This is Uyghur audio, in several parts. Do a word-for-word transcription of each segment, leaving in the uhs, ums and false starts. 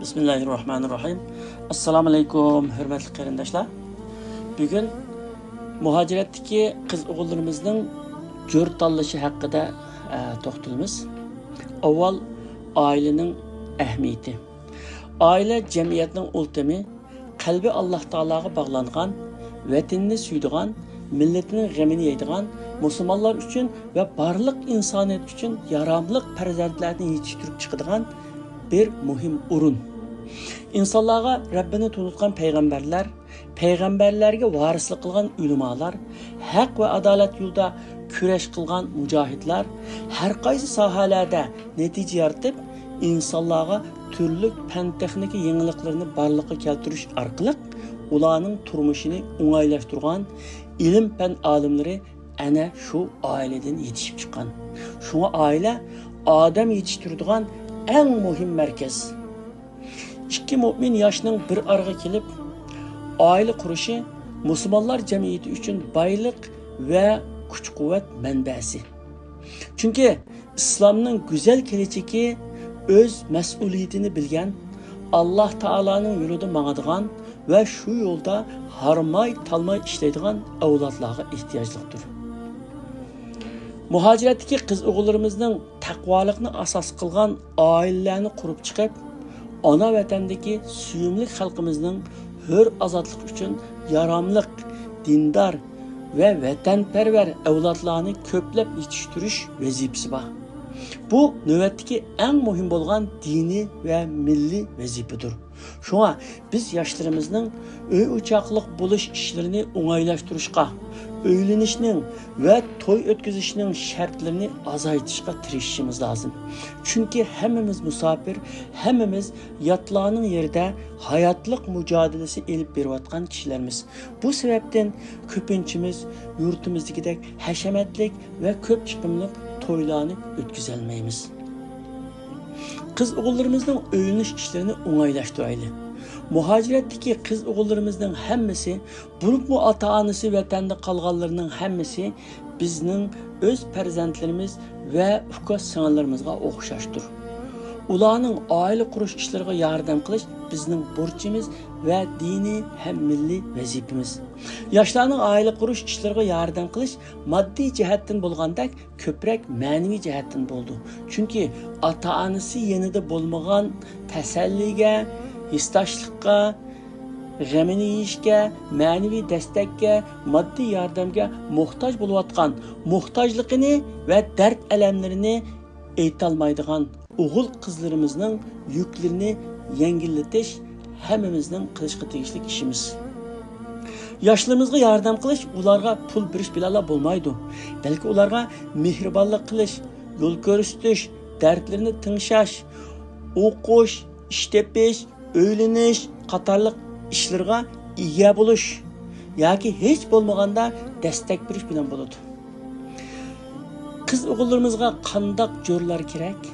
بىسمىللاھىررەھمانىررەھىم. ئەسسالامۇئەلەيكۇم، ھۆرمەتلىك قېرىنداشلار. بۈگۈن مۇھاجىرەتتىكى قىز-ئوغۇللىرىمىزنىڭ جور تاللىشى ھەققىدە، ئە، توختىلىمىز. ئاۋۋال ئائىلىنىڭ ئەھمىيىتى. ئائىلە جەمئىيەتنىڭ ئۇلتىمى، قەلبى ئاللاھ تائالاغا باغلانغان، ۋەتىنىنى سۆيىدىغان، مىللىتىنىڭ غېمىنى يەيدىغان، مۇسۇلمانلار ئۈچۈن ۋە بارلىق ئىنسانىيەت ئۈچۈن ياراملىق پەرزەنتلەرنى يېتىشتۈرۈپ چىقىدىغان بىر مۇھىم ئورۇن. ئىنسانلارغا رەببىنى تونۇتقان پەيغەمبەرلەر، پەيغەمبەرلەرگە ۋارىسلىق قىلغان ئۆلىمالار، ھەق ۋە ئادالەت يولىدا كۈرەش قىلغان مۇجاھىدلار، ھەر قايسى ساھەلەردە نەتىجە يارىتىپ، ئىنسانلارغا تۈرلۈك پەن-تېخنىكا يېڭىلىقلىرىنى بارلىققا كەلتۈرۈش ئارقىلىق ئۇلارنىڭ تۇرمۇشىنى ئوڭايلاشتۇرغان ئىلىم-پەن ئالىملىرى ئەنە شۇ ئائىلىدىن يېتىشىپ چىققان. شۇڭا ئائىلە ئادەم يېتىشتۈرىدىغان ئەڭ مۇھىم مەركەز. ئىككى مۆمىن ياشنىڭ بىر ئارىغا كېلىپ ئائىلە قۇرۇشى مۇسۇلمانلار جەمئىيىتى ئۈچۈن بايلىق ۋە كۈچ-قۇۋۋەت مەنبەسى. چۈنكى ئىسلامنىڭ گۈزەل كېلىچىكى ئۆز مەسئۇلىيىتىنى بىلگەن، ئاللاھ تائالانىڭ يولىدا ماڭىدىغان ۋە شۇ يولدا ھارماي-تالماي ئىشلەيدىغان ئەۋلادلارغا ئېھتىياجلىقتۇر. مۇھاجىرەتتىكى قىز-ئوغۇللىرىمىزنىڭ تەقۋالىقنى ئاساس قىلغان ئائىلىلەرنى قۇرۇپ چىقىپ، ئانا ۋەتەندىكى سۆيۈملۈك خەلقىمىزنىڭ ھۆر ئازادلىقى ئۈچۈن ياراملىق، دىندار ۋە ۋەتەنپەرۋەر ئەۋلادلارنى كۆپلەپ يېتىشتۈرۈش ۋەزىپىسى بار. بۇ نۆۋەتتىكى ئەڭ مۇھىم بولغان دىنىي ۋە مىللىي ۋەزىپىدۇر. شۇڭا بىز ياشلىرىمىزنىڭ ئۆي-ئوچاقلىق بولۇش ئىشلىرىنى ئوڭايلاشتۇرۇشقا، ئۆيلىنىشنىڭ ۋە توي ئۆتكۈزۈشنىڭ شەرتلىرىنى ئازايتىشقا تىرىشىشىمىز لازىم. چۈنكى ھەممىمىز مۇساپىر، ھەممىمىز ياتلارنىڭ يېرىدە ھاياتلىق مۇجادىلىسى ئېلىپ بېرىۋاتقان كىشىلەرمىز. بۇ سەۋەبتىن كۆپىنچىمىز يۇرتىمىزدىكىدەك ھەشەمەتلىك ۋە كۆپ چىقىملىق تويلارنى ئۆتكۈزەلمەيمىز. قىز-ئوغۇللىرىمىزنىڭ ئۆيلىنىش ئىشلىرىنى ئوڭايلاشتۇرايلى. مۇھاجىرەتتىكى قىز-ئوغۇللىرىمىزنىڭ ھەممىسى، بولۇپمۇ ئاتا-ئانىسى ۋەتەندە قالغانلىرىنىڭ ھەممىسى بىزنىڭ ئۆز پەرزەنتلىرىمىز ۋە ئۇكا-سىڭىللىرىمىزغا ئوخشاشتۇر. ئۇلارنىڭ ئائىلە قۇرۇش ئىشلىرىغا ياردەم قىلىش بىزنىڭ بۇرچىمىز ۋە دىنىي ھەم مىللىي ۋەزىپىمىز. ياشلارنىڭ ئائىلە قۇرۇش ئىشلىرىغا ياردەم قىلىش ماددىي جەھەتتىن بولغاندەك، كۆپرەك مەنىۋى جەھەتتىن بولىدۇ. چۈنكى ئاتا-ئانىسى يېنىدا بولمىغان، تەسەللىگە، ھېسداشلىققا، غېمىنى يېيىشكە، مەنىۋى دەستەككە، ماددىي ياردەمگە موھتاج بولۇۋاتقان، موھتاجلىقىنى ۋە دەرد-ئەلەملىرىنى ئېيتالمايدىغان ئوغۇل-قىزلىرىمىزنىڭ يۈكلىرىنى يەڭگىللىتىش ھەممىمىزنىڭ قىلىشقا تېگىشلىك ئىشىمىز. ياشلىرىمىزغا ياردەم قىلىش ئۇلارغا پۇل بېرىش بىلەنلا بولمايدۇ، بەلكى ئۇلارغا مېھرىبانلىق قىلىش، يول كۆرسىتىش، دەردلىرىنى تىڭشاش، ئوقۇش، ئىش تېپىش، ئۆيلىنىش قاتارلىق ئىشلىرىغا ئىگە بولۇش ياكى ھېچ بولمىغاندا دەستەك بېرىش بىلەن بولىدۇ. قىز-ئوغۇللىرىمىزغا قانداق جورلار كېرەك؟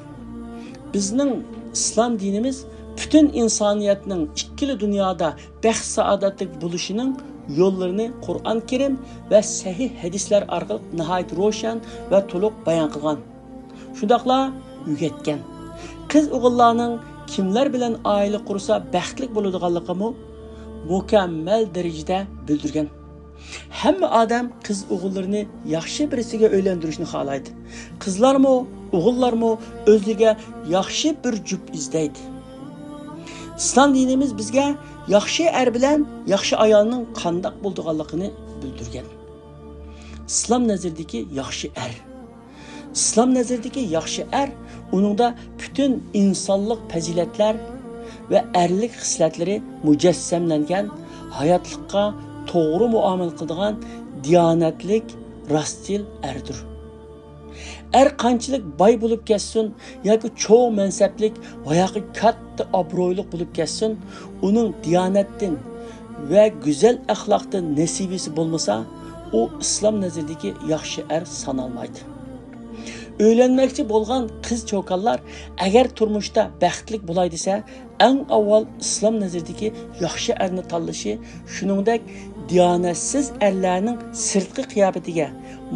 بىزنىڭ ئىسلام دىنىمىز پۈتۈن ئىنسانىيەتنىڭ ئىككىلا دۇنيادا بەخت-سائادەتلىك بولۇشىنىڭ يوللىرىنى قۇرئان كەرىم ۋە سەھىھ ھەدىسلەر ئارقىلىق ناھايىتى روشەن ۋە تولۇق بايان قىلغان. شۇنداقلا ئۆگەتكەن. قىز-ئوغۇللارنىڭ كىملەر بىلەن ئائىلە قۇرسا بەختلىك بولىدىغانلىقىمۇ مۇكەممەل دەرىجىدە بىلدۈرگەن. ھەممە ئادەم قىز-ئوغۇللىرىنى ياخشى بىرسىگە ئۆيلەندۈرۈشنى خالايدۇ. قىزلارمۇ، ئوغۇللارمۇ ئۆزلىرىگە ياخشى بىر جۈپ ئىزدەيدۇ. ئىسلام دىنىمىز بىزگە ياخشى ئەر بىلەن ياخشى ئايالنىڭ قانداق بولىدىغانلىقىنى بىلدۈرگەن. ئىسلام نەزىرىدىكى ياخشى ئەر. ئىسلام نەزىرىدىكى ياخشى ئەر، ئۇنىڭدا پۈتۈن ئىنسانلىق پەزىلەتلەر ۋە ئەرلىك خىسلەتلىرى مۇجەسسەملەنگەن، ھاياتلىققا توغرا مۇئامىلە قىلىدىغان دىيانەتلىك، راستچىل ئەردۇر. ئەر قانچىلىك باي بولۇپ كەتسۇن ياكى چوڭ مەنسەپلىك ۋە ياكى كاتتا ئابرۇيلۇق بولۇپ كەتسۇن، ئۇنىڭ دىيانەتتىن ۋە گۈزەل ئەخلاقتىن نېسىۋىسى بولمىسا، ئۇ ئىسلام نەزىرىدىكى ياخشى ئەر سانالمايدۇ. ئۆيلەنمەكچى بولغان قىز-چوكانلار ئەگەر تۇرمۇشتا بەختلىك بولاي دېسە، ئەڭ ئاۋۋال ئىسلام نەزىرىدىكى ياخشى ئەرنى تاللىشى، شۇنىڭدەك دىيانەتسىز ئەرلەرنىڭ سىرتقى قىياپىتىگە،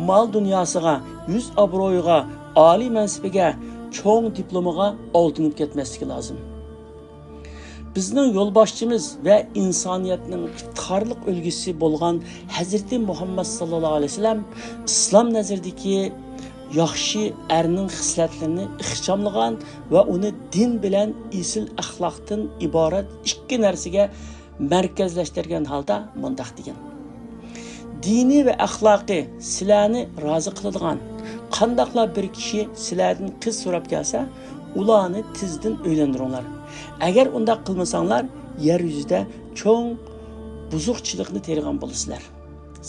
مال-دۇنياسىغا، يۈز-ئابرۇيىغا، ئالىي مەنسىپىگە، چوڭ دىپلومىغا ئالدىنىپ كەتمەسلىكى لازىم. بىزنىڭ يولباشچىمىز ۋە ئىنسانىيەتنىڭ ئىپتىخارلىق ئۈلگىسى بولغان ھەزرىتى مۇھەممەد ساللاللاھۇ ئەلەيھى ۋەسەللەم ئىسلام نەزىرىدىكى ياخشى ئەرنىڭ خىسلەتلىرىنى ئىخچاملىغان ۋە ئۇنى دىن بىلەن ئېسىل ئەخلاقتىن ئىبارەت ئىككى نەرسىگە مەركەزلەشتۈرگەن ھالدا مۇنداق دېگەن: دىنى ۋە ئەخلاقى سىلەرنى رازى قىلىدىغان قانداقلا بىر كىشى سىلەردىن قىز سوراپ كەلسە، ئۇلارنى تېزدىن ئۆيلەندۈرۈڭلار. ئەگەر ئۇنداق قىلمىساڭلار، يەر يۈزىدە چوڭ بۇزۇقچىلىقنى تېرىغان بولىسىلەر.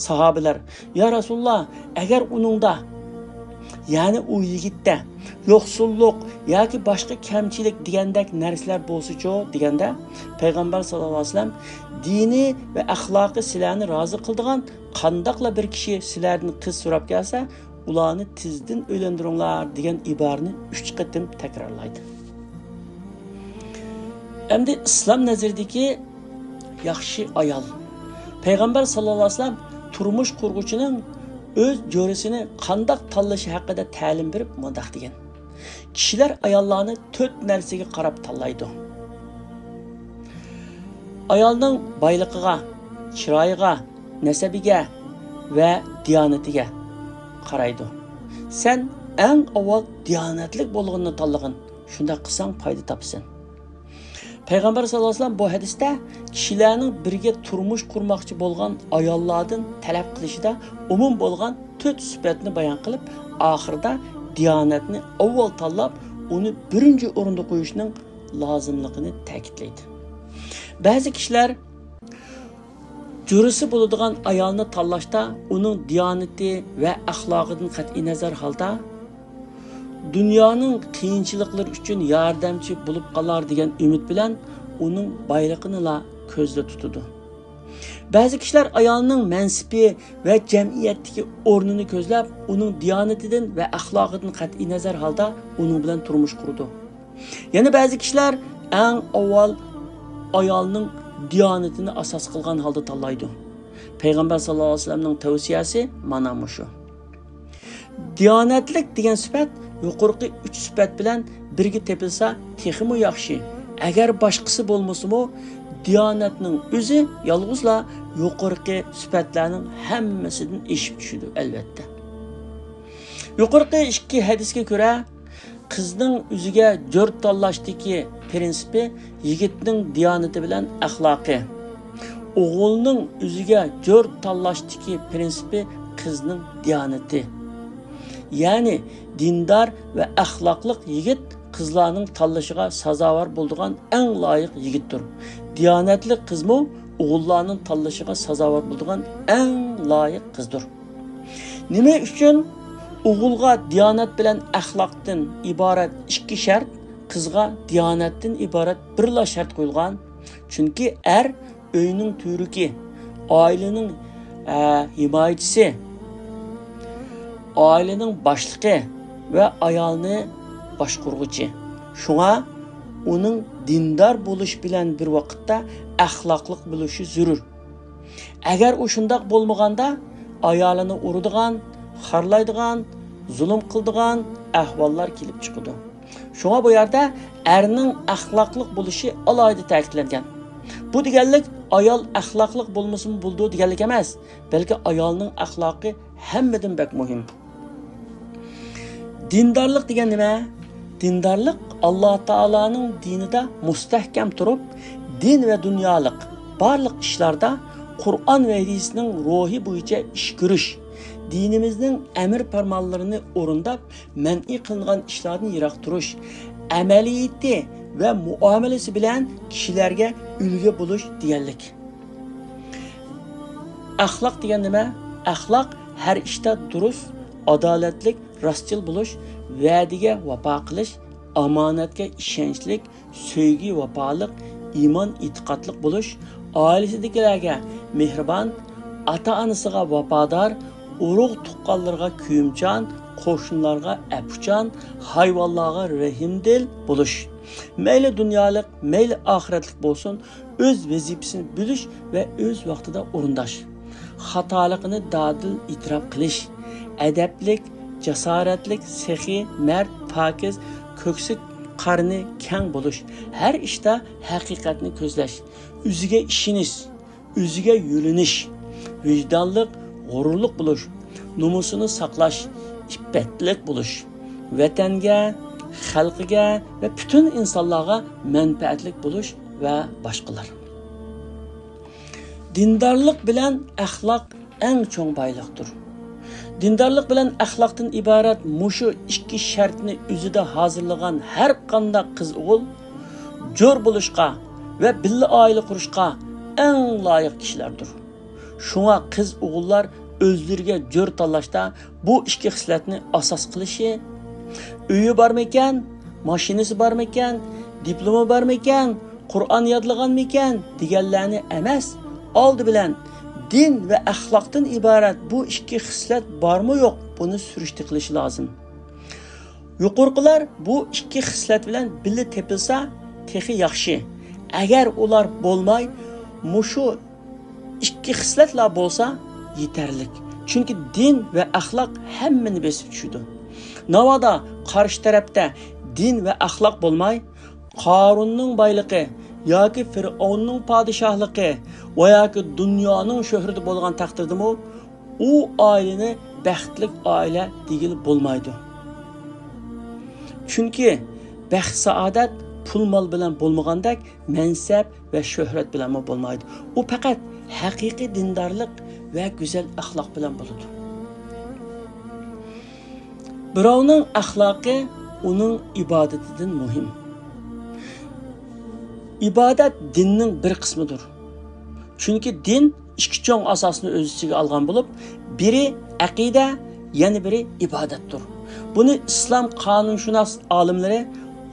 ساھابىلەر: يا رەسۇلاللا، ئەگەر ئۇنىڭدا، يەنى ئۇ يىگىتتە يوقسۇللۇق ياكى باشقا كەمچىلىك دېگەندەك نەرسىلەر بولسىچۇ؟ دېگەندە، پەيغەمبەر ساللاللاھۇ ئەلەيھى ۋەسەللەم: دىنى ۋە ئەخلاقى سىلەرنى رازى قىلىدىغان قانداقلا بىر كىشى سىلەردىن قىز سوراپ كەلسە، ئۇلارنى تېزدىن ئۆيلەندۈرۈڭلار دېگەن ئىبارىنى ئۈچ قېتىم تەكرارلايدۇ. ئەمدى ئىسلام نەزىرىدىكى ياخشى ئايال. پەيغەمبەر ساللاللاھۇ ئەلەيھى ۋەسەللەم تۇرمۇش قۇرغۇچىنىڭ ئۆز جورىسىنى قانداق تاللىشى ھەققىدە تەلىم بېرىپ مۇنداق دېگەن: كىشىلەر ئاياللارنى تۆت نەرسىگە قاراپ تاللايدۇ. ئايالنىڭ بايلىقىغا، چىرايىغا، نەسەبىگە ۋە دىيانىتىگە قارايدۇ. سەن ئەڭ ئاۋۋال دىيانەتلىك بولغىنىنى تاللىغىن، شۇنداق قىلساڭ پايدا تاپىسەن. پەيغەمبەر ساللاللاھۇ ئەلەيھى ۋەسەللەم بۇ ھەدىستە كىشىلەرنىڭ بىرگە تۇرمۇش قۇرماقچى بولغان ئاياللاردىن تەلەپ قىلىشىدا ئومۇم بولغان تۆت سۈپەتنى بايان قىلىپ، ئاخىرىدا دىيانەتنى ئاۋۋال تاللاپ، ئۇنى بىرىنچى ئورۇندا قويۇشنىڭ لازىملىقىنى تەكىتلەيدۇ. بەزى كىشىلەر جورىسى بولىدىغان ئايالنى تاللاشتا ئۇنىڭ دىيانىتى ۋە ئەخلاقىدىن قەتئىينەزەر ھالدا، دۇنيانىڭ قىيىنچىلىقلىرى ئۈچۈن ياردەمچى بولۇپ قالار دېگەن ئۈمىد بىلەن ئۇنىڭ بايلىقىنىلا كۆزدە تۇتىدۇ. بەزى كىشىلەر ئايالنىڭ مەنسىپى ۋە جەمئىيەتتىكى ئورنىنى كۆزلەپ، ئۇنىڭ دىيانىتىدىن ۋە ئەخلاقىدىن قەتئىينەزەر ھالدا ئۇنىڭ بىلەن تۇرمۇش قۇرىدۇ. يەنە بەزى كىشىلەر ئەڭ ئاۋۋال ئايالنىڭ دىيانىتىنى ئاساس قىلغان ھالدا تاللايدۇ. پەيغەمبەر ساللاللاھۇ ئەلەيھى ۋەسەللەمنىڭ تەۋسىيەسى مانا مۇشۇ. دىيانەتلىك دېگەن سۈپەت يۇقىرىقى ئۈچ سۈپەت بىلەن بىرگە تېپىلسا تېخىمۇ ياخشى. ئەگەر باشقىسى بولمىسىمۇ، دىيانەتنىڭ ئۆزى يالغۇزلا يۇقىرىقى سۈپەتلەرنىڭ ھەممىسىدىن ئېشىپ چۈشىدۇ، ئەلۋەتتە. يۇقىرىقى ئىككى ھەدىسكە كۆرە، قىزنىڭ ئۆزىگە جور تاللاشتىكى پىرىنسىپى يىگىتنىڭ دىيانىتى بىلەن ئەخلاقى. ئوغۇلنىڭ ئۆزىگە جور تاللاشتىكى پىرىنسىپى قىزنىڭ دىيانىتى. يەنى دىندار ۋە ئەخلاقلىق يىگىت قىزلارنىڭ تاللىشىغا سازاۋەر بولىدىغان ئەڭ لايىق يىگىتتۇر. دىيانەتلىك قىزمۇ ئوغۇللارنىڭ تاللىشىغا سازاۋەر بولىدىغان ئەڭ لايىق قىزدۇر. نېمە ئۈچۈن ئوغۇلغا دىيانەت بىلەن ئەخلاقتىن ئىبارەت ئىككى شەرت، قىزغا دىيانەتتىن ئىبارەت بىرلا شەرت قويۇلغان؟ چۈنكى ئەر ئۆينىڭ تۈۋرۈكى، ئائىلىنىڭ، ئە، ھىمايىچىسى، ئائىلىنىڭ باشلىقى ۋە ئايالنى باشقۇرغۇچى. شۇڭا ئۇنىڭ دىندار بولۇشى بىلەن بىر ۋاقىتتا ئەخلاقلىق بولۇشى زۆرۈر. ئەگەر ئۇ شۇنداق بولمىغاندا، ئايالىنى ئۇرىدىغان، خارلايدىغان، زۇلۇم قىلىدىغان ئەھۋاللار كېلىپ چىقىدۇ. شۇڭا بۇ يەردە ئەرنىڭ ئەخلاقلىق بولۇشى ئالاھىدە تەكىتلەنگەن. بۇ دېگەنلىك ئايال ئەخلاقلىق بولمىسىمۇ بولىدۇ دېگەنلىك ئەمەس، بەلكى ئايالنىڭ ئەخلاقى ھەممىدىن بەك مۇھىم. دىندارلىق دېگەن نېمە؟ دىندارلىق ئاللا تائالانىڭ دىنىدا مۇستەھكەم تۇرۇپ، دىن ۋە دۇنيالىق بارلىق ئىشلاردا قۇرئان ۋە ھەدىسنىڭ روھى بويىچە ئىش كۆرۈش، دىنىمىزنىڭ ئەمىر پەرمانلىرىنى ئورۇنداپ، مەنئى قىلىنغان ئىشلاردىن يىراق تۇرۇش، ئەمەلىيىتى ۋە مۇئامىلىسى بىلەن كىشىلەرگە ئۈلگە بولۇش دېگەنلىك. ئەخلاق دېگەن نېمە؟ ئەخلاق ھەر ئىشتا دۇرۇس، ئادالەتلىك، راستچىل بولۇش، ۋەدىگە ۋاپا قىلىش، ئامانەتكە ئىشەنچلىك، سۆيگۈ ۋاپالىق، ئىمان ئېتىقادلىق بولۇش، ئائىلىسىدىكىلەرگە مېھرىبان، ئاتا-ئانىسىغا ۋاپادار، ئۇرۇق-تۇغقانلىرىغا كۆيۈمچان، قوشنىلارغا ئەپۇچان، ھايۋانلارغا رەھىمدىل بولۇش. مەيلى دۇنيالىق، مەيلى ئاخىرەتلىك بولسۇن، ئۆز ۋەزىپىسىنى بىلىش ۋە ئۆز ۋاقتىدا ئورۇنداش. خاتالىقىنى دادىل ئېتىراپ قىلىش. ئەدەپلىك، جاسارەتلىك، سېخىي، مەرد، پاكىز، كۆكسى قارنى كەڭ بولۇش، ھەر ئىشتا ھەقىقەتنى كۆزلەش، ئۆزىگە ئىشىنىش، ئۆزىگە يۆلىنىش، ۋىجدانلىق، غۇرۇرلۇق بولۇش، نومۇسىنى ساقلاش، ئىپپەتلىك بولۇش، ۋەتەنگە، خەلقىگە ۋە پۈتۈن ئىنسانلارغا مەنپەئەتلىك بولۇش ۋە باشقىلار. دىندارلىق بىلەن ئەخلاق ئەڭ چوڭ بايلىقتۇر. دىندارلىق بىلەن ئەخلاقتىن ئىبارەت مۇشۇ ئىككى شەرتنى ئۆزىدە ھازىرلىغان ھەر قانداق قىز-ئوغۇل جور بولۇشقا ۋە بىللە ئائىلە قۇرۇشقا ئەڭ لايىق كىشىلەردۇر. شۇڭا قىز-ئوغۇللار ئۆزلىرىگە جور تاللاشتا بۇ ئىككى خىسلەتنى ئاساس قىلىشى، ئۆيى بارمىكەن، ماشىنىسى بارمىكەن، دىپلومى بارمىكەن، قۇرئان يادلىغانمىكەن دېگەنلەرنى ئەمەس، ئالدى بىلەن دىن ۋە ئەخلاقتىن ئىبارەت بۇ ئىككى خىسلەت بارمۇ يوق، بۇنى سۈرۈشتە قىلىشى لازىم. يۇقىرىقىلار بۇ ئىككى خىسلەت بىلەن بىللە تېپىلسا تېخى ياخشى. ئەگەر ئۇلار بولماي، مۇشۇ ئىككى خىسلەتلا بولسا يېتەرلىك. چۈنكى دىن ۋە ئەخلاق ھەممىنى بېسىپ چۈشىدۇ. ناۋادا قارشى تەرەپتە دىن ۋە ئەخلاق بولماي، قارۇننىڭ بايلىقى ياكى فىرئەۋننىڭ پادىشاھلىقى ۋە ياكى دۇنيانىڭ شۆھرىتى بولغان تەقدىردىمۇ، ئۇ ئائىلىنى بەختلىك ئائىلە دېگىلى بولمايدۇ. چۈنكى بەخت-سائادەت پۇل-مال بىلەن بولمىغاندەك، مەنسەپ ۋە شۆھرەت بىلەنمۇ بولمايدۇ. ئۇ پەقەت ھەقىقىي دىندارلىق ۋە گۈزەل ئەخلاق بىلەن بولىدۇ. بىراۋنىڭ ئەخلاقى ئۇنىڭ ئىبادىتىدىن مۇھىم. ئىبادەت دىننىڭ بىر قىسمىدۇر. چۈنكى دىن ئىككى چوڭ ئاساسنى ئۆز ئىچىگە ئالغان بولۇپ، بىرى ئەقىدە، يەنە بىرى ئىبادەتتۇر. بۇنى ئىسلام قانۇنشۇناس ئالىملىرى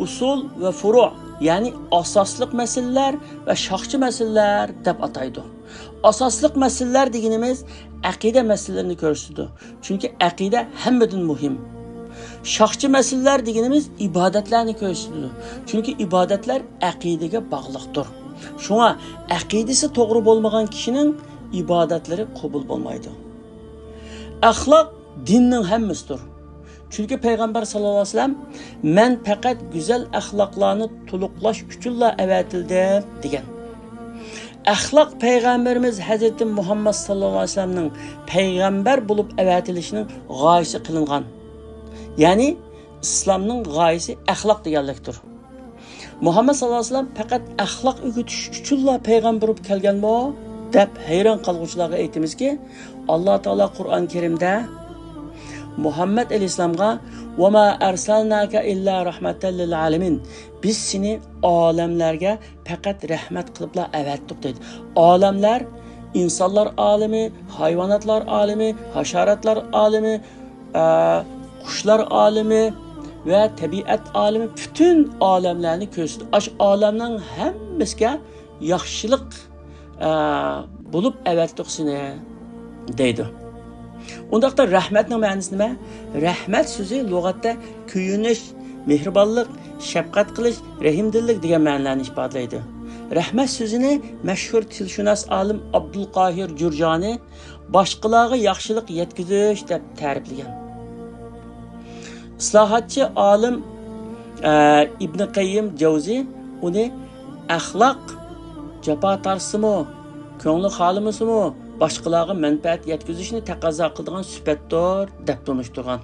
ئۇسۇل ۋە فۇرۇ، يەنى ئاساسلىق مەسىلىلەر ۋە شاخچى مەسىلىلەر دەپ ئاتايدۇ. ئاساسلىق مەسىلىلەر دېگىنىمىز ئەقىدە مەسىلىلىرىنى كۆرسىتىدۇ. چۈنكى ئەقىدە ھەممىدىن مۇھىم. شاخچى مەسىلىلەر دېگىنىمىز ئىبادەتلەرنى كۆرسىتىدۇ. چۈنكى ئىبادەتلەر ئەقىدىگە باغلىقتۇر. شۇڭا ئەقىدىسى توغرا بولمىغان كىشىنىڭ ئىبادەتلىرى قوبۇل بولمايدۇ. ئەخلاق دىننىڭ ھەممىسىدۇر. چۈنكى پەيغەمبەر ساللاللاھۇ ئەلەيھى ۋەسەللەم، «مەن پەقەت گۈزەل ئەخلاقلارنى تولۇقلاش ئۈچۈنلا ئەۋەتىلدىم» دېگەن. ئەخلاق پەيغەمبىرىمىز ھەزرىتى مۇھەممەد ساللاللاھۇ ئەلەيھى ۋەسەللەمنىڭ پەيغەمبەر بولۇپ ئەۋەتىلىشىنىڭ غايىسى قىلىنغان. يەنى ئىسلامنىڭ غايىسى ئەخلاق دېگەنلىكتۇر. مۇھەممەد ساللاللاھۇ ئەلەيھى ۋەسەللەم پەقەت ئەخلاق ئۆگىتىش ئۈچۈنلا پەيغەمبەر بولۇپ كەلگەنمۇ دەپ ھەيران قالغۇچىلارغا ئېيتىمىزكى، ئاللا تائالا قۇرئان كەرىمدە مۇھەممەد ئەلەيھىسسالامغا، «ۋەما ئەرسەلناكە ئىللا رەھمەتەن لىل ئالەمىن»، بىز سېنى ئالەملەرگە پەقەت رەھمەت قىلىپلا ئەۋەتتۇق دەيدۇ. ئالەملەر، ئىنسانلار ئالىمى، ھايۋاناتلار ئالىمى، ھاشاراتلار ئالىمى، ئە، قۇشلار ئالىمى ۋە تەبىئەت ئالىمى، پۈتۈن ئالەملەرنى كۆرسىتىدۇ. ئاشۇ ئالەمنىڭ ھەممىسىگە ياخشىلىق، ئە، بولۇپ ئەۋەتتۇق سېنى دەيدۇ. ئۇنداقتا رەھمەتنىڭ مەنىسى نېمە؟ رەھمەت سۆزى لۇغەتتە كۆيۈنۈش، مېھرىبانلىق، شەپقەت قىلىش، رەھىمدىللىك دېگەن مەنىلەرنى ئىپادىلەيدۇ. رەھمەت سۆزىنى مەشھۇر تىلشۇناس ئالىم ئابدۇلقاھىر جۇرجانى باشقىلارغا ياخشىلىق يەتكۈزۈش دەپ تەرىپلىگەن. ئىسلاھاتچى ئالىم، ئە، ئىبنى قەييىم جەۋزى ئۇنى ئەخلاق جاپا تارتسىمۇ، كۆڭلى خالىمىسىمۇ، باشقىلارغا مەنپەئەت يەتكۈزۈشنى تەقەززا قىلىدىغان سۈپەتتۇر دەپ تونۇشتۇرغان.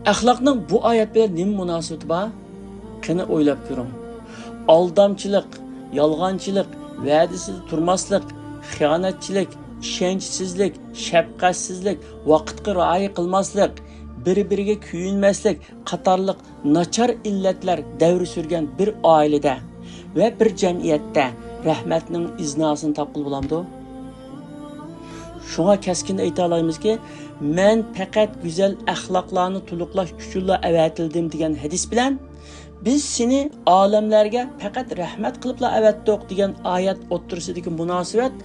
ئەخلاقنىڭ بۇ ئايەت بىلەن نېمە مۇناسىۋىتى بار؟ قېنى ئويلاپ كۆرۈڭ. ئالدامچىلىق، يالغانچىلىق، ۋەدىسىدە تۇرماسلىق، خىيانەتچىلىك، ئىشەنچسىزلىك، شەپقەتسىزلىك، ۋاقىتقا رىئايە قىلماسلىق، بىر-بىرىگە كۆيۈنمەسلىك قاتارلىق ناچار ئىللەتلەر دەۋر سۈرگەن بىر ئائىلىدە ۋە بىر جەمئىيەتتە رەھمەتنىڭ ئىزناسىنى تاپقىلى بولامدۇ؟ شۇڭا كەسكىن ئېيتالايمىزكى، «مەن پەقەت گۈزەل ئەخلاقلارنى تولۇقلاش ئۈچۈنلا ئەۋەتىلدىم» دېگەن ھەدىس بىلەن «بىز سېنى ئالەملەرگە پەقەت رەھمەت قىلىپلا ئەۋەتتۇق» دېگەن ئايەت ئوتتۇرىسىدىكى مۇناسىۋەت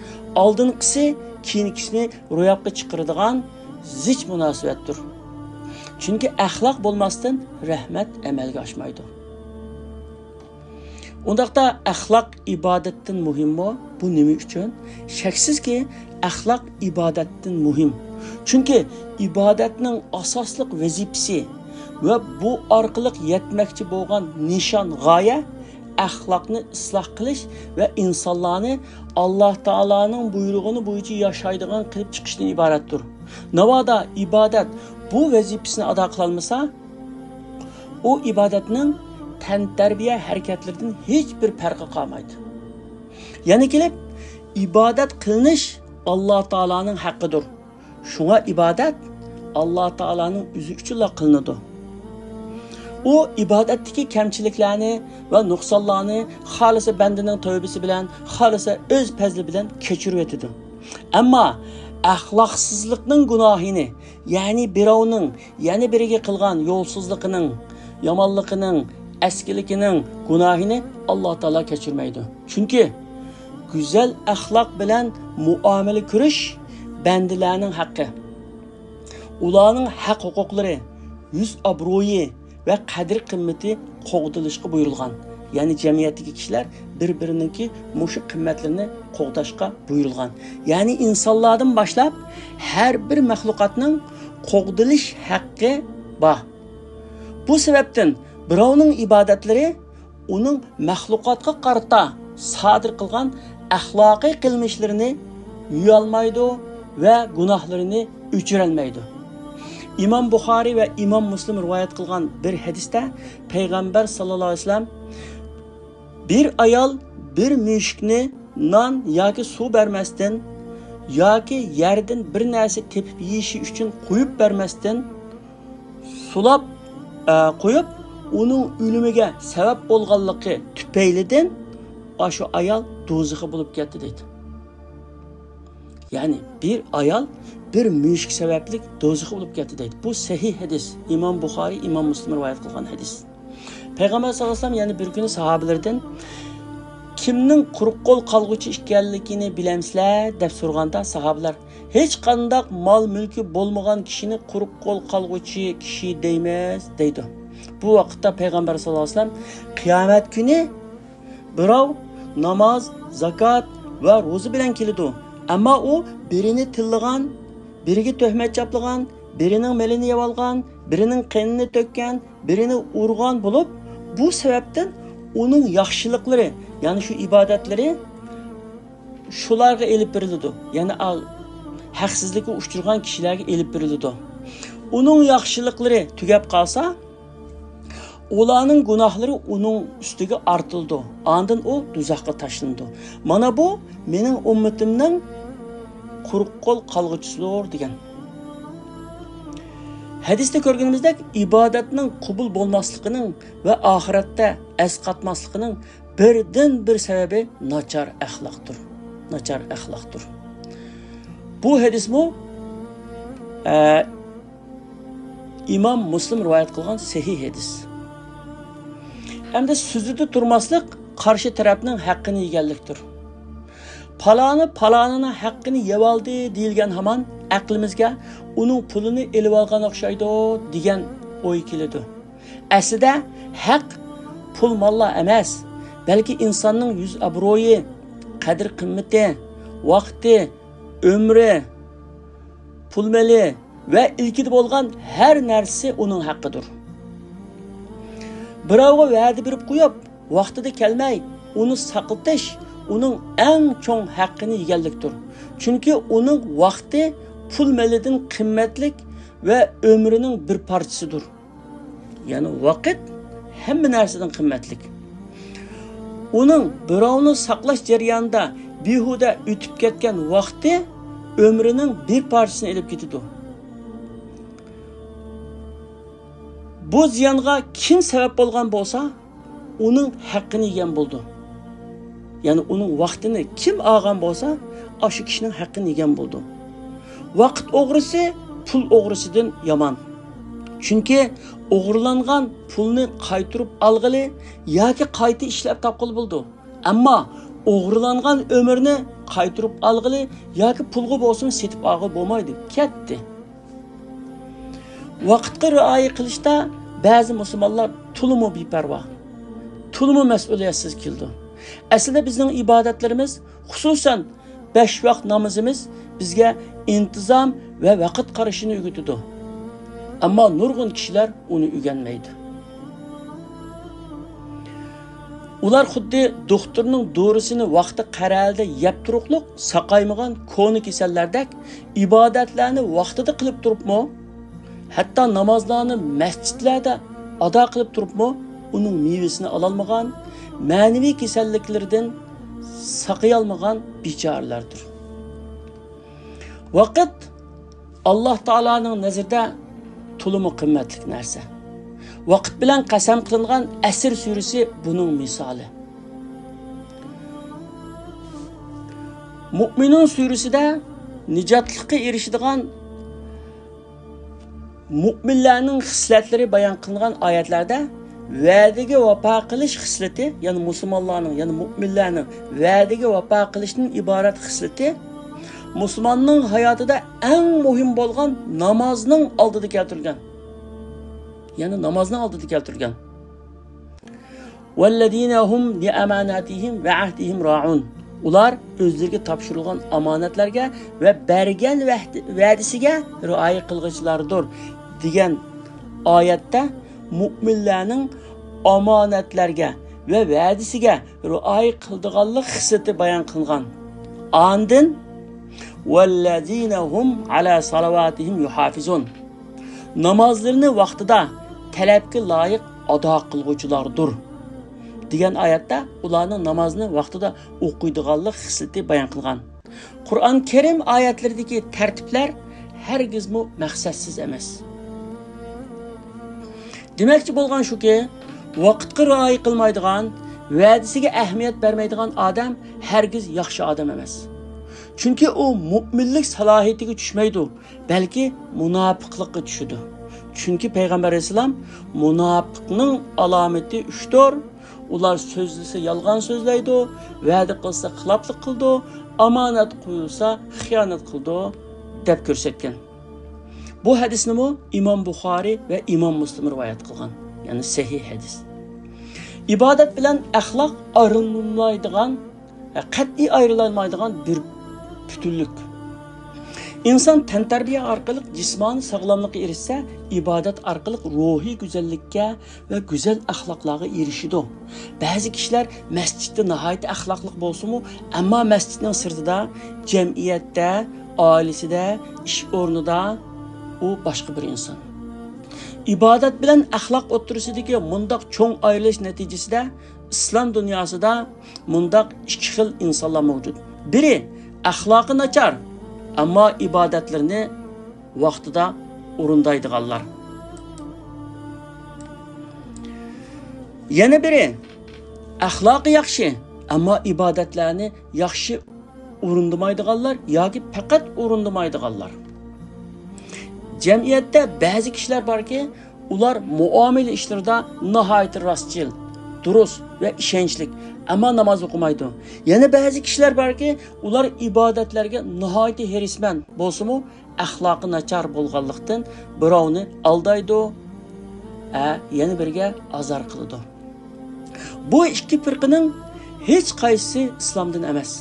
ئالدىنقىسى كېيىنكىسىنى روياپقا چىقىرىدىغان زىچ مۇناسىۋەتتۇر. چۈنكى ئەخلاق بولماستىن رەھمەت ئەمەلگە ئاشمايدۇ. ئۇنداقتا ئەخلاق ئىبادەتتىن مۇھىممۇ؟ بۇ نېمە ئۈچۈن؟ شەكسىزكى، ئەخلاق ئىبادەتتىن مۇھىم. چۈنكى ئىبادەتنىڭ ئاساسلىق ۋەزىپىسى ۋە بۇ ئارقىلىق يەتمەكچى بولغان نىشان، غايە ئەخلاقنى ئىسلاھ قىلىش ۋە ئىنسانلارنى ئاللا تائالانىڭ بۇيرۇغىنى بويىچە ياشايدىغان قىلىپ چىقىشتىن ئىبارەتتۇر. ناۋادا ئىبادەت بۇ ۋەزىپىسىنى ئادا قىلالمىسا، ئۇ ئىبادەتنىڭ تەنتەربىيە ھەرىكەتلىرىدىن ھېچ بىر پەرقى قالمايدۇ. يەنە كېلىپ، ئىبادەت قىلىنىش ئاللا تائالانىڭ ھەققىدۇر. شۇڭا ئىبادەت ئاللا تائالانىڭ ئۆزى ئۈچۈنلا قىلىنىدۇ. ئۇ ئىبادەتتىكى كەمچىلىكلەرنى ۋە نۇقسانلارنى خالىسا بەندىنىڭ تەۋبىسى بىلەن، خالىسا ئۆز پەزلى بىلەن كەچۈرۈۋېتىدۇ. ئەمما ئەخلاقسىزلىقنىڭ گۇناھىنى، يەنى بىراۋنىڭ يەنە بىرىگە قىلغان يولسىزلىقىنىڭ، يامانلىقىنىڭ، ئەسكىلىكىنىڭ گۇناھىنى ئاللا تائالا كەچۈرمەيدۇ. چۈنكى گۈزەل ئەخلاق بىلەن مۇئامىلە كۆرۈش بەندىلەرنىڭ ھەققى. ئۇلارنىڭ ھەق ھوقۇقلىرى، يۈز ئابرۇيى ۋە قەدىر قىممىتى قوغدىلىشقا بۇيرۇلغان. يەنى جەمئىيەتتىكى كىشىلەر بىر-بىرىنىڭكى مۇشۇ قىممەتلىرىنى قوغداشقا بۇيرۇلغان. يەنى ئىنسانلاردىن باشلاپ ھەر بىر مەخلۇقاتنىڭ قوغدىلىش ھەققى بار. بۇ سەۋەبتىن بىراۋنىڭ ئىبادەتلىرى ئۇنىڭ مەخلۇقاتقا قارىتا سادىر قىلغان ئەخلاقىي قىلمىشلىرىنى يۇيالمايدۇ ۋە گۇناھلىرىنى ئۆچۈرەلمەيدۇ. ئىمام بۇخارىي ۋە ئىمام مۇسلىم رىۋايەت قىلغان بىر ھەدىستە پەيغەمبەر ساللاللاھۇ ئەلەيھى ۋەسەللەم، بىر ئايال بىر مۈشۈكنى نان ياكى سۇ بەرمەستىن ياكى يەردىن بىر نەرسە تېپىپ يېيىشى ئۈچۈن قويۇپ بەرمەستىن سۇلاپ، ئە، قويۇپ، ئۇنىڭ ئۆلۈمىگە سەۋەب بولغانلىقى تۈپەيلىدىن ئاشۇ ئايال دوزىخى بولۇپ كەتتى دەيدۇ. يەنى بىر ئايال بىر مۈشۈك سەۋەبلىك دوزىخى بولۇپ كەتتى دەيدۇ. بۇ سەھىھ ھەدىس. ئىمام بۇخارىي، ئىمام مۇسلىم رىۋايەت قىلغان ھەدىس. پەيغەمبەر ساللاللاھۇ ئەلەيھى ۋەسەللەم يەنە بىر كۈنى ساھابىلىرىدىن، «كىمنىڭ قۇرۇق قول قالغۇچى ئىكەنلىكىنى بىلەمسىلەر؟» دەپ سورىغاندا ساھابىلەر، «ھېچقانداق مال-مۈلكى بولمىغان كىشىنى قۇرۇق قول قالغۇچى كىشى دەيمىز» دەيدۇ. بۇ ۋاقىتتا پەيغەمبەر ساللاللاھۇ ئەلەيھى ۋەسەللەم، «قىيامەت كۈنى بىراۋ ناماز، زاكات ۋە روزا بىلەن كېلىدۇ. ئەمما ئۇ بىرىنى تىللىغان، بىرىگە تۆھمەت چاپلىغان، بىرىنىڭ مېلىنى يەۋالغان، بىرىنىڭ قېنىنى تۆككەن، بىرىنى ئۇرغان بولۇپ، بۇ سەۋەبتىن ئۇنىڭ ياخشىلىقلىرى، يەنى شۇ ئىبادەتلىرى شۇلارغا ئېلىپ بېرىلىدۇ.» يەنى ئا-، ھەقسىزلىككە ئۇچرىغان كىشىلەرگە ئېلىپ بېرىلىدۇ. ئۇنىڭ ياخشىلىقلىرى تۈگەپ قالسا، ئۇلارنىڭ گۇناھلىرى ئۇنىڭ ئۈستىگە ئارتىلىدۇ. ئاندىن ئۇ دوزاخقا تاشلىنىدۇ. مانا بۇ مېنىڭ ئۈممىتىمنىڭ قۇرۇق قول قالغۇچىسىدۇر دېگەن. ھەدىستە كۆرگىنىمىزدەك، ئىبادەتنىڭ قوبۇل بولماسلىقىنىڭ ۋە ئاخىرەتتە ئەسقاتماسلىقىنىڭ بىردىنبىر سەۋەبى ناچار ئەخلاقتۇر. ناچار ئەخلاقتۇر. بۇ ھەدىسمۇ، ئە، ئىمام مۇسلىم رىۋايەت قىلغان سەھىھ ھەدىس. ئەمدى سۈزۈدە تۇرماسلىق قارشى تەرەپنىڭ ھەققىنى يېگەنلىكتۇر. پالانى پالانىنىڭ ھەققىنى يەۋالدى دېيىلگەن ھامان ئەقلىمىزگە ئۇنىڭ پۇلىنى ئېلىۋالغان ئوخشايدۇ دېگەن ئوي كېلىدۇ. ئەسلىدە ھەق پۇل-ماللار ئەمەس، بەلكى ئىنساننىڭ يۈز-ئابرۇيى، قەدىر-قىممىتى، ۋاقتى، ئۆمرى، پۇل-مېلى ۋە ئىلكىدە بولغان ھەر نەرسىسى ئۇنىڭ ھەققىدۇر. بىراۋغا ۋەدە بېرىپ قويۇپ، ۋاقتىدا كەلمەي، ئۇنى ساقلىتىش ئۇنىڭ ئەڭ چوڭ ھەققىنى يېگەنلىكتۇر. چۈنكى ئۇنىڭ ۋاقتى پۇل-مېلىدىن قىممەتلىك ۋە ئۆمرىنىڭ بىر پارچىسىدۇر. يەنى ۋاقىت ھەممە نەرسىدىن قىممەتلىك. ئۇنىڭ بىراۋنى ساقلاش جەريانىدا بىھۇدە ئۆتۈپ كەتكەن ۋاقتى ئۆمرىنىڭ بىر پارچىسىنى ئېلىپ كېتىدۇ. بۇ زىيانغا كىم سەۋەب بولغان بولسا، ئۇنىڭ ھەققىنى يېگەن بولىدۇ. يەنى ئۇنىڭ ۋاقتىنى كىم ئالغان بولسا، ئاشۇ كىشىنىڭ ھەققىنى يېگەن بولىدۇ. ۋاقىت ئوغرىسى پۇل ئوغرىسىدىن يامان. چۈنكى ئوغرىلانغان پۇلنى قايتۇرۇپ ئالغىلى ياكى قايتا ئىشلەپ تاپقىلى بولىدۇ. ئەمما ئوغرىلانغان ئۆمۈرنى قايتۇرۇپ ئالغىلى ياكى پۇلغا بولسىمۇ سېتىپ ئالغىلى بولمايدۇ. كەتتى. ۋاقىتقا رىئايە قىلىشتا بەزى مۇسۇلمانلار تولىمۇ بىپەرۋا، تولىمۇ مەسئۇلىيەتسىز كېلىدۇ. ئەسلىدە بىزنىڭ ئىبادەتلىرىمىز، خۇسۇسەن بەش ۋاق نامىزىمىز بىزگە ئىنتىزام ۋە ۋاقىت قارىشىنى ئۆگىتىدۇ. ئەمما نۇرغۇن كىشىلەر ئۇنى ئۆگەنمەيدۇ. ئۇلار خۇددى دوختۇرنىڭ دورىسىنى ۋاقتى قەرەلدە يەپ تۇرۇقلۇق ساقايمىغان كونا كېسەللەردەك ئىبادەتلەرنى ۋاقتىدا قىلىپ تۇرۇپمۇ، ھەتتا نامازلارنى مەسچىتلەردە ئادا قىلىپ تۇرۇپمۇ ئۇنىڭ مېۋىسىنى ئالالمىغان، مەنىۋى كېسەللىكلىرىدىن ساقىيالمىغان بىچارىلەردۇر. ۋاقىت ئاللاھ تائالانىڭ نەزىرىدە تولىمۇ قىممەتلىك نەرسە. ۋاقىت بىلەن قەسەم قىلىنغان ئەسىر سۈرىسى بۇنىڭ مىسالى. مۇئمىنۇن سۈرىسىدە نىجاتلىققا ئېرىشىدىغان مۇئمىنلارنىڭ خىسلەتلىرى بايان قىلىنغان ئايەتلەردە ۋەدىگە ۋاپا قىلىش خىسلىتى، يەنى مۇسۇلمانلارنىڭ، يەنى مۇئمىنلارنىڭ ۋەدىگە ۋاپا قىلىشتىن ئىبارەت خىسلىتى مۇسۇلماننىڭ ھاياتىدا ئەڭ مۇھىم بولغان نامازنىڭ ئالدىدا كەلتۈرۈلگەن. يەنى نامازنىڭ ئالدىدا كەلتۈرۈلگەن. والذين هم لأماناتهم وعهدهم راعون. ئۇلار ئۆزلىرىگە تاپشۇرۇلغان ئامانەتلەرگە ۋە بەرگەن ۋەھد-، ۋەدىسىگە رىئايە قىلغۇچىلاردۇر، دېگەن ئايەتتە مۇئمىنلارنىڭ ئامانەتلەرگە ۋە ۋەدىسىگە رىئايە قىلىدىغانلىق خىسلىتى بايان قىلىنغان. ئاندىن، والذين هم على صلواتهم يحافظون. نامازلىرىنى ۋاقتىدا، تەلەپكە لايىق ئادا قىلغۇچىلاردۇر، دېگەن ئايەتتە ئۇلارنىڭ نامازنى ۋاقتىدا ئوقۇيدىغانلىق خىسلىتى بايان قىلغان. قۇرئان كەرىم ئايەتلىرىدىكى تەرتىپلەر ھەرگىزمۇ مەقسەتسىز ئەمەس. دېمەكچى بولغان شۇكى، ۋاقىتقا رىئايە قىلمايدىغان، ۋەدىسىگە ئەھمىيەت بەرمەيدىغان ئادەم ھەرگىز ياخشى ئادەم ئەمەس. چۈنكى ئۇ مۇئمىنلىك سالاھىيىتىگە چۈشمەيدۇ، بەلكى مۇناپىقلىققا چۈشىدۇ. چۈنكى پەيغەمبەر ئەلەيھىسسالام، مۇناپىقنىڭ ئالامىتى ئۈچتۇر، ئۇلار سۆزلىسە يالغان سۆزلەيدۇ، ۋەدە قىلسا خىلاپلىق قىلىدۇ، ئامانەت قويۇلسا خىيانەت قىلىدۇ، دەپ كۆرسەتكەن. بۇ ھەدىسنىمۇ ئىمام بۇخارىي ۋە ئىمام مۇسلىم رىۋايەت قىلغان، يەنى سەھىھ ھەدىس. ئىبادەت بىلەن ئەخلاق ئايرىلمايدىغان، قەتئىي ئايرىلالمايدىغان بىر پۈتۈنلۈك. ئىنسان تەنتەربىيە ئارقىلىق جىسمانىي ساغلاملىققا ئېرىشسە، ئىبادەت ئارقىلىق روھىي گۈزەللىككە ۋە گۈزەل ئەخلاقلارغا ئېرىشىدۇ. بەزى كىشىلەر مەسچىتتە ناھايىتى ئەخلاقلىق بولسىمۇ، ئەمما مەسچىتنىڭ سىرتىدا، جەمئىيەتتە، ئائىلىسىدە، ئىش ئورنىدا ئۇ باشقا بىر ئىنسان. ئىبادەت بىلەن ئەخلاق ئوتتۇرىسىدىكى مۇنداق چوڭ ئايرىلىش نەتىجىسىدە ئىسلام دۇنياسىدا مۇنداق ئىككى خىل ئىنسانلار مەۋجۇت. بىرى ئەخلاقى ناچار، ئەمما ئىبادەتلىرىنى ۋاقتىدا ئورۇندايدىغانلار. يەنە بىرى ئەخلاقى ياخشى، ئەمما ئىبادەتلەرنى ياخشى ئورۇندىمايدىغانلار ياكى پەقەت ئورۇندىمايدىغانلار. جەمئىيەتتە بەزى كىشىلەر باركى، ئۇلار مۇئامىلە ئىشلىرىدا ناھايىتى راستچىل، دۇرۇس ۋە ئىشەنچلىك، ئەمما ناماز ئوقۇمايدۇ. يەنە بەزى كىشىلەر باركى، ئۇلار ئىبادەتلەرگە ناھايىتى ھېرىسمەن بولسىمۇ، ئەخلاقى ناچار بولغانلىقتىن، بىراۋنى ئالدايدۇ، ھە، يەنە بىرىگە ئازار قىلىدۇ. بۇ ئىككى پىرقىنىڭ ھېچ قايسىسى ئىسلامدىن ئەمەس.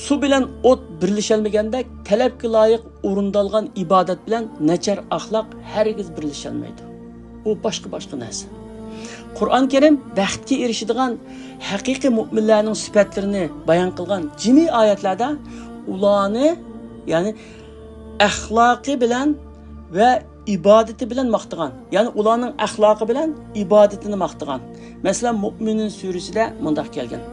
سۇ بىلەن ئوت بىرلىشەلمىگەندەك، تەلەپكە لايىق ئورۇندالغان ئىبادەت بىلەن ناچار ئەخلاق ھەرگىز بىرلىشەلمەيدۇ. ئۇ باشقا-باشقا نەرسە. قۇرئان كەرىم بەختكە ئېرىشىدىغان ھەقىقىي مۇئمىنلارنىڭ سۈپەتلىرىنى بايان قىلغان جىمى ئايەتلەردە ئۇلارنى، يەنى ئەخلاقى بىلەن ۋە ئىبادىتى بىلەن ماختىغان، يەنى ئۇلارنىڭ ئەخلاقى بىلەن ئىبادىتىنى ماختىغان. مەسىلەن، مۇئمىنۇن سۈرىسىدە مۇنداق كەلگەن: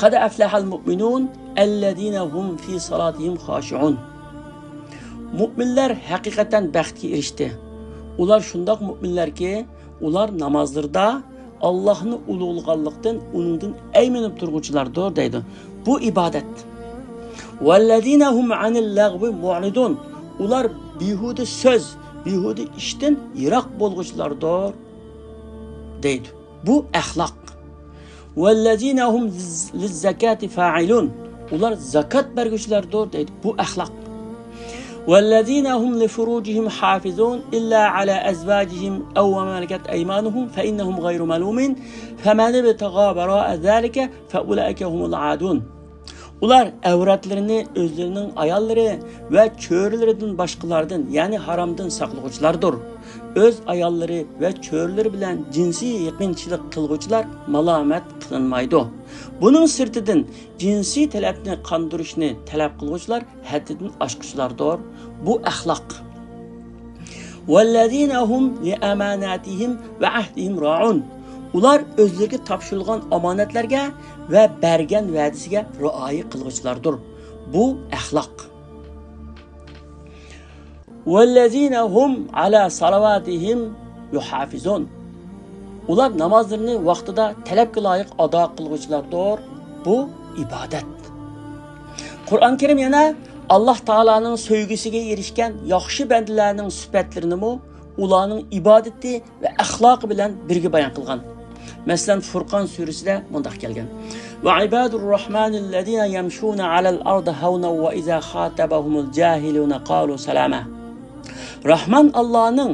قد أفلح المؤمنون الذين هم في صلاتهم خاشعون. مۇئمىنلار ھەقىقەتەن بەختكە ئېرىشتى. ئۇلار شۇنداق مۇئمىنلەركى، ئۇلار نامازلىرىدا ئاللاھنى ئۇلۇغلىغانلىقتىن، ئۇنىڭدىن ئەيمىنىپ تۇرغۇچىلاردۇر، دەيدۇ. بۇ ئىبادەت. والذين هم عن اللغو معرضون. ئۇلار بىھۇدە سۆز، بىھۇدە ئىشتىن يىراق بولغۇچىلاردۇر، دەيدۇ. بۇ ئەخلاق. والذين هم للزكاة فاعلون. ئۇلار زاكات بەرگۈچىلەردۇر، دەيدۇ. بۇ ئەخلاق. والذين هم لفروجهم حافظون إلا على أزواجهم أو ما ملكت أيمانهم فإنهم غير ملومين فمن ابتغى وراء ذلك فأولئك هم العادون. ئۇلار ئەۋرەتلىرىنى ئۆزلىرىنىڭ ئاياللىرى ۋە چۆرىلىرىدىن باشقىلاردىن، يەنى ھارامدىن ساقلىغۇچىلاردۇر. ئۆز ئاياللىرى ۋە چۆرىلىرى بىلەن جىنسىي يېقىنچىلىق قىلغۇچىلار مالامەت قىلىنمايدۇ. بۇنىڭ سىرتىدىن، جىنسىي تەلەپنى قاندۇرۇشنى تەلەپ قىلغۇچىلار ھەددىدىن ئاشقۇچىلاردۇر. بۇ ئەخلاق. والذين هم لأماناتهم وعهدهم راعون. ئۇلار ئۆزلىرىگە تاپشۇرۇلغان ئامانەتلەرگە ۋە بەرگەن ۋەدىسىگە رىئايە قىلغۇچىلاردۇر. بۇ ئەخلاق. والذين هم على صلواتهم يحافظون. ئۇلار نامازلىرىنى ۋاقتىدا تەلەپكە لايىق ئادا قىلغۇچىلاردۇر. بۇ ئىبادەت. قۇرئان كەرىم يەنە ئاللاھ تائالانىڭ سۆيگۈسىگە ئېرىشكەن ياخشى بەندىلەرنىڭ سۈپەتلىرىنىمۇ ئۇلارنىڭ ئىبادىتى ۋە ئەخلاقى بىلەن بىرگە بايان قىلغان. مەسىلەن، فۇرقان سۈرىسىدە مۇنداق كەلگەن: وعباد الرحمن الذين يمشون على الأرض هونا وإذا خاطبهم الجاهلون قالوا سلاما. راھمان ئاللانىڭ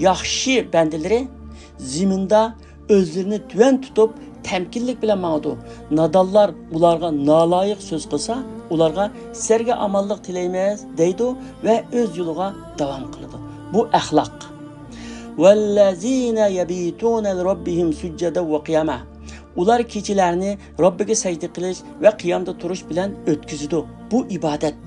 ياخشى بەندىلىرى زېمىندا ئۆزلىرىنى تۆۋەن تۇتۇپ، تەمكىنلىك بىلەن ماڭىدۇ. نادانلار ئۇلارغا نالايىق سۆز قىلسا، ئۇلارغا «سىلەرگە ئامانلىق تىلەيمىز» دەيدۇ ۋە ئۆز يولىغا داۋام قىلىدۇ. بۇ ئەخلاق. والذين يبيتون لربهم سجدا وقياما. ئۇلار كېچىلەرنى رەببىگە سەجدە قىلىش ۋە قىيامدا تۇرۇش بىلەن ئۆتكۈزىدۇ. بۇ ئىبادەت.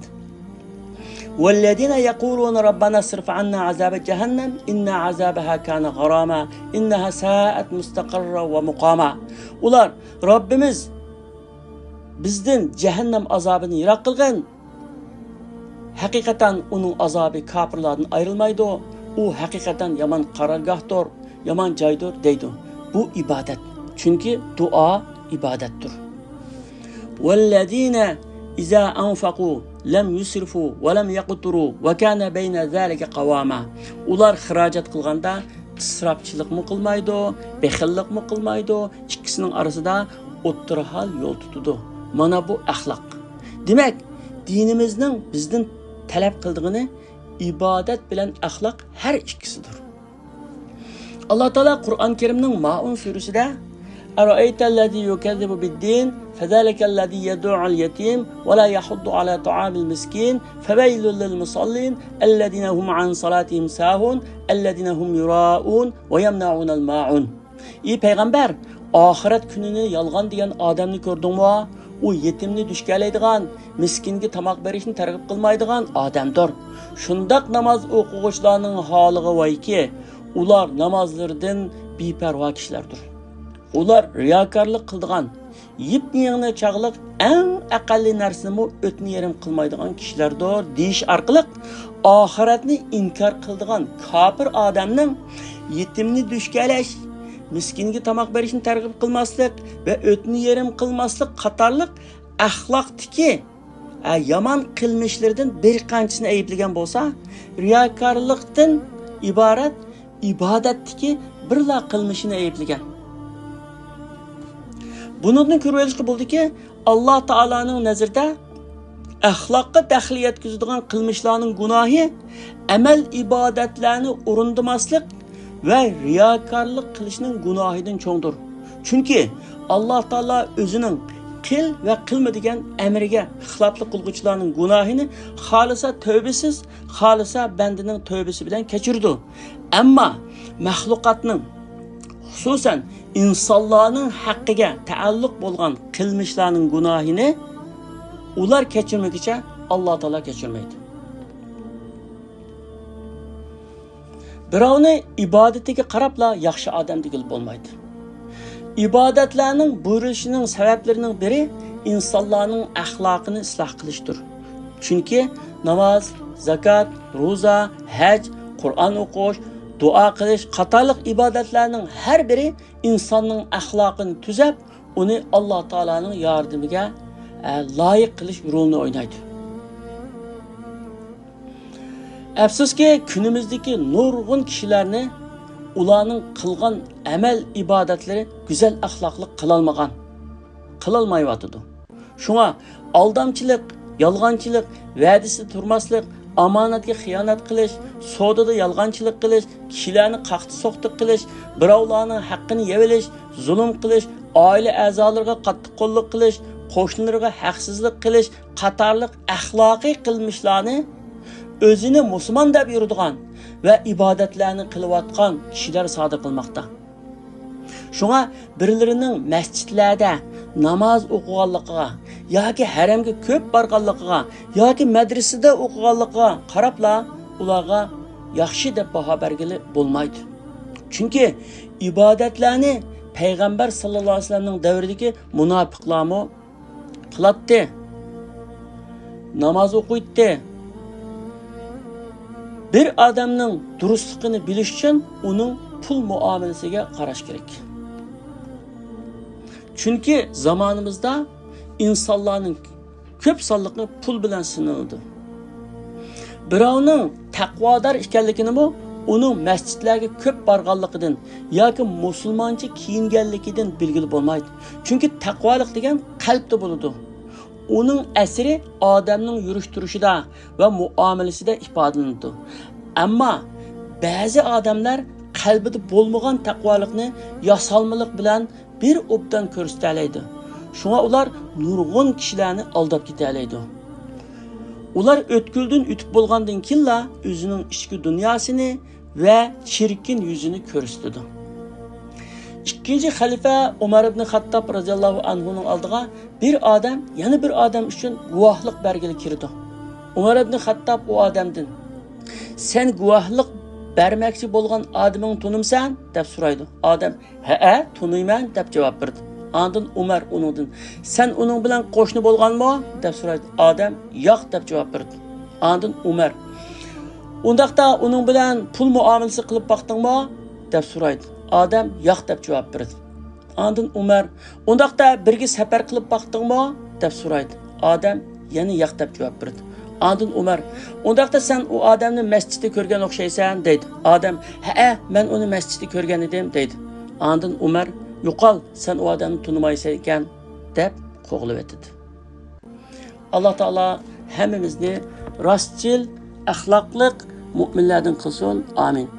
والذين يقولون ربنا اصرف عنا عذاب جهنم إن عذابها كان غراما إنها ساءت مستقرا ومقاما. ئۇلار: «رەببىمىز، بىزدىن جەھەننەم ئازابىنى يىراق قىلغىن. ھەقىقەتەن ئۇنىڭ ئازابى كاپىرلاردىن ئايرىلمايدۇ. ئۇ ھەقىقەتەن يامان قارارگاھتۇر، يامان جايدۇر» دەيدۇ. بۇ ئىبادەت. چۈنكى دۇئا ئىبادەتتۇر. والذين إذا أنفقوا لم يسرفوا ولم يقتروا وكان بين ذلك قواما. ئۇلار خىراجەت قىلغاندا ئىسراپچىلىقمۇ قىلمايدۇ، بېخىللىقمۇ قىلمايدۇ، ئىككىسىنىڭ ئارىسىدا ئوتتۇرا ھال يول تۇتىدۇ. مانا بۇ ئەخلاق. دېمەك، دىنىمىزنىڭ بىزدىن تەلەپ قىلىدىغىنى ئىبادەت بىلەن ئەخلاق، ھەر ئىككىسىدۇر. ئاللا تائالا قۇرئان كەرىمنىڭ مائۇن سۈرىسىدە: أرأيت الذي يكذب بالدين فذلك الذي يدع اليتيم ولا يحض على طعام المسكين فويل للمصلين الذين هم عن صلاتهم ساهون الذين هم يراءون ويمنعون الماعون. ئى پەيغەمبەر، ئاخىرەت كۈنىنى يالغان دېگەن ئادەمنى كۆردۈڭمۇ؟ ئۇ يېتىمنى دۈشكەلەيدىغان، مىسكىنگە تاماق بېرىشنى تەرغىب قىلمايدىغان ئادەمدۇر. شۇنداق ناماز ئوقۇغۇچىلارنىڭ ھالىغا ۋايكى، ئۇلار نامازلىرىدىن بىپەرۋا كىشىلەردۇر. ئۇلار رىياكارلىق قىلىدىغان، يىپنى يېڭىنى چاغلىق ئەڭ ئەقەللىي نەرسىنىمۇ ئۆتنە يېرىم قىلمايدىغان كىشىلەردۇر دېيىش ئارقىلىق، ئاخىرەتنى ئىنكار قىلىدىغان كاپىر ئادەمنىڭ يېتىمنى دۈشكەلەش، مىسكىنگە تاماق بېرىشنى تەرغىب قىلماسلىق ۋە ئۆتنە يېرىم قىلماسلىق قاتارلىق ئەخلاقتىكى، ئە، يامان قىلمىشلىرىدىن بىر قانچىسىنى ئەيىبلىگەن بولسا، رىياكارلىقتىن ئىبارەت ئىبادەتتىكى بىرلا قىلمىشىنى ئەيىبلىگەن. بۇنىڭدىن كۆرۈۋېلىشقا بولىدۇكى، ئاللا تائالانىڭ نەزىرىدە ئەخلاققا دەخلى يەتكۈزىدىغان قىلمىشلارنىڭ گۇناھى ئەمەل ئىبادەتلەرنى ئورۇندىماسلىق ۋە رىياكارلىق قىلىشنىڭ گۇناھىدىن چوڭدۇر. چۈنكى ئاللا تائالا ئۆزىنىڭ قىل ۋە قىلما دېگەن ئەمرىگە خىلاپلىق قىلغۇچىلارنىڭ گۇناھىنى خالىسا تەۋبىسىز، خالىسا بەندىنىڭ تەۋبىسى بىلەن كەچۈرىدۇ. ئەمما مەخلۇقاتنىڭ، خۇسۇسەن ئىنسانلارنىڭ ھەققىگە تەئەللۇق بولغان قىلمىشلارنىڭ گۇناھىنى ئۇلار كەچۈرمىگۈچە ئاللا تائالا كەچۈرمەيدۇ. بىراۋنى ئىبادىتىگە قاراپلا ياخشى ئادەم دېگىلى بولمايدۇ. ئىبادەتلەرنىڭ بۇيرۇلۇشىنىڭ سەۋەبلىرىنىڭ بىرى ئىنسانلارنىڭ ئەخلاقىنى ئىسلاھ قىلىشتۇر. چۈنكى ناماز، زاكات، روزا، ھەج، قۇرئان ئوقۇش، دۇئا قىلىش قاتارلىق ئىبادەتلەرنىڭ ھەر بىرى ئىنساننىڭ ئەخلاقىنى تۈزەپ، ئۇنى ئاللا تائالانىڭ ياردىمىگە، ئە، لايىق قىلىش رولىنى ئوينايدۇ. ئەپسۇسكى، كۈنىمىزدىكى نۇرغۇن كىشىلەرنى ئۇلارنىڭ قىلغان ئەمەل ئىبادەتلىرى گۈزەل ئەخلاقلىق قىلالمىغان، قىلالمايۋاتىدۇ. شۇڭا ئالدامچىلىق، يالغانچىلىق، ۋەدىسىدە تۇرماسلىق، ئامانەتكە خىيانەت قىلىش، سودىدا يالغانچىلىق قىلىش، كىشىلەرنى قاقتى-سوقتى قىلىش، بىراۋلارنىڭ ھەققىنى يەۋېلىش، زۇلۇم قىلىش، ئائىلە ئەزالىرىغا قاتتىق قوللۇق قىلىش، قوشنىلىرىغا ھەقسىزلىق قىلىش قاتارلىق ئەخلاقىي قىلمىشلارنى ئۆزىنى مۇسۇلمان دەپ يۈرىدىغان ۋە ئىبادەتلەرنى قىلىۋاتقان كىشىلەر سادىر قىلماقتا. شۇڭا بىرلىرىنىڭ مەسچىتلەردە ناماز ئوقۇغانلىقىغا ياكى ھەرەمگە كۆپ بارغانلىقىغا ياكى مەدرىسىدە ئوقۇغانلىقىغا قاراپلا ئۇلارغا ياخشى دەپ باھا بەرگىلى بولمايدۇ. چۈنكى ئىبادەتلەرنى پەيغەمبەر ساللاللاھۇ ئەلەيھى ۋەسەللەمنىڭ دەۋرىدىكى مۇناپىقلارمۇ قىلاتتى، ناماز ئوقۇيتتى. بىر ئادەمنىڭ دۇرۇسلۇقىنى بىلىش ئۈچۈن ئۇنىڭ پۇل مۇئامىلىسىگە قاراش كېرەك. چۈنكى زامانىمىزدا ئىنسانلارنىڭ كۆپ سانلىقى پۇل بىلەن سىنىلىدۇ. بىراۋنىڭ تەقۋادار ئىكەنلىكىنىمۇ ئۇنىڭ مەسچىتلەرگە كۆپ بارغانلىقىدىن ياكى مۇسۇلمانچە كىيىنگەنلىكىدىن بىلگىلى بولمايدۇ. چۈنكى تەقۋالىق دېگەن قەلبتە بولىدۇ. ئۇنىڭ ئەسىرى ئادەمنىڭ يۈرۈش-تۇرۇشىدا ۋە مۇئامىلىسىدە ئىپادىلىنىدۇ. ئەمما بەزى ئادەملەر قەلبىدە بولمىغان تەقۋالىقنى ياسالمىلىق بىلەن بىر ئوبدان كۆرسىتەلەيدۇ. شۇڭا ئۇلار نۇرغۇن كىشىلەرنى ئالداپ كېتەلەيدۇ. ئۇلار ئۆتكۈلدىن ئۆتۈپ بولغاندىن كېيىنلا ئۆزىنىڭ ئىچكى دۇنياسىنى ۋە چىركىن يۈزىنى كۆرسىتىدۇ. ئىككىنچى خەلىپە ئۇمەر ئىبن خەتتاب رەزىياللاھۇ ئەنھۇنىڭ ئالدىغا بىر ئادەم يەنە بىر ئادەم ئۈچۈن گۇۋاھلىق بەرگىلى كىرىدۇ. ئۇمەر ئىبن خەتتاب ئۇ ئادەمدىن، «سەن گۇۋاھلىق بەرمەكچى بولغان ئادىمىڭنى تونۇمسەن؟» دەپ سورايدۇ. ئادەم، «ھەئە، تونۇيمەن» دەپ جاۋاب بېرىدۇ. ئاندىن ئۇمەر ئۇنىڭدىن، «سەن ئۇنىڭ بىلەن قوشنا بولغانمۇ؟» دەپ سورايدۇ. ئادەم، «ياق» دەپ جاۋاب بېرىدۇ. ئاندىن ئۇمەر، «ئۇنداقتا ئۇنىڭ بىلەن پۇل مۇئامىلىسى قىلىپ باقتىڭمۇ؟» دەپ سورايدۇ. ئادەم، «ياق» دەپ جاۋاب بېرىدۇ. ئاندىن ئۇمەر، «ئۇنداقتا بىرگە سەپەر قىلىپ باقتىڭمۇ؟» دەپ سورايدۇ. ئادەم يەنە «ياق» دەپ جاۋاب بېرىدۇ. ئاندىن ئۇمەر، «ئۇنداقتا سەن ئۇ ئادەمنى مەسچىتتە كۆرگەن ئوخشايسەن» دەيدۇ. ئادەم، «ھەئە، مەن ئۇنى مەسچىتتە كۆرگەن ئىدىم» دەيدۇ. ئاندىن ئۇمەر، «يوقال، سەن ئۇ ئادەمنى تونۇمايسەن ئىكەن» دەپ قوغلىۋېتىدۇ. ئاللا تائالا ھەممىمىزنى راستچىل، ئەخلاقلىق مۇئمىنلەردىن قىلسۇن. ئامىن.